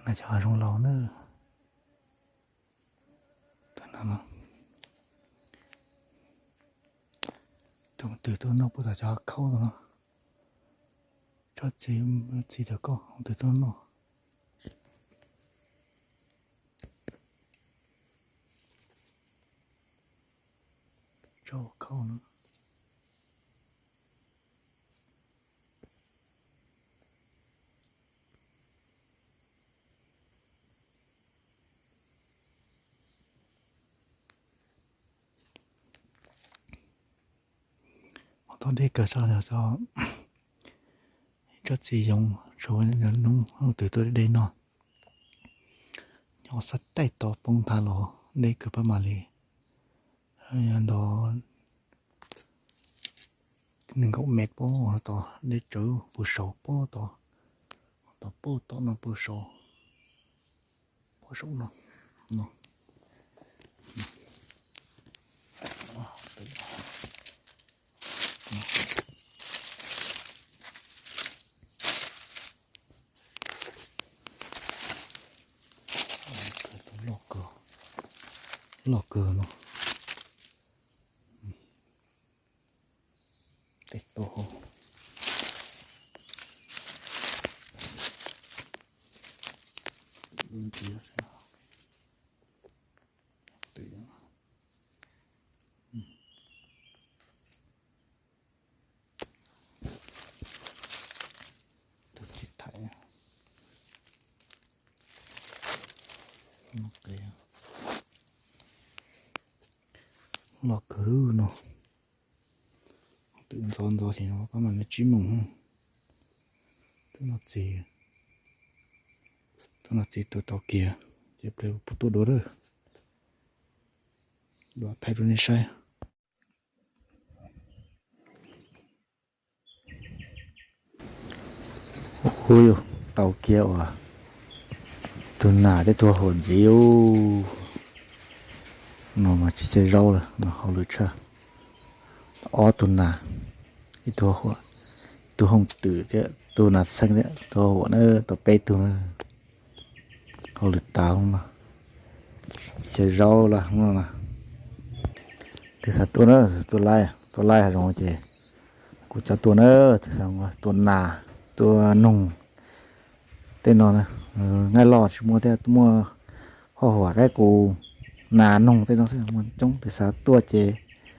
Cov hav zoov laus na. Tus twm tuaj noj puag tom cov hav khaub ntawd no. Tsob txiv, txiv tom koj, tus twm tuaj noj. Tsob khaub no. Hov tau deb kawg, tsob txiv yoov, tshuav hnub twm tuaj de no. Nyob sab taij tod poob nthav los deb kawg, pab mam li nto nees nkaum mev poob tod, deb tsawv puag saud poob tod, tod poob tom no puag saud, puag saum no. Loj kawg, loj kawg no. Tej toj hauv. Tus tsis thaiv. Loj kawg no. Twm ntxov ntxov ces no pab mam li tsib moos. Twb no txiv, twb no txiv tus tau kiag, ces pliag puas tuaj dua lawm. Dua thaij rau nej saib. Ub, tau kiag uas tus nas thiab tus huam ntxiv. No mas tsis xyaw zaub lawm, no hauj lwm tshaj. Ob tug nas, ib tug huam, tus hooj twm thiab tus nas txheeb thiab tus huam na, tau peb tug na. Hauj lwm tas no, xyaw zaub lawm no. Twb xav tuaj na, tuaj laij, tuaj laij hav zoov ces kuv coj tuaj na, twb xav tuaj nas, tuaj noog tej no na. Nqaij loj tsis muaj thiab, muaj hoj huam qaib qus, nas noog tej no xwb, muaj coob. Twb xav tuaj ces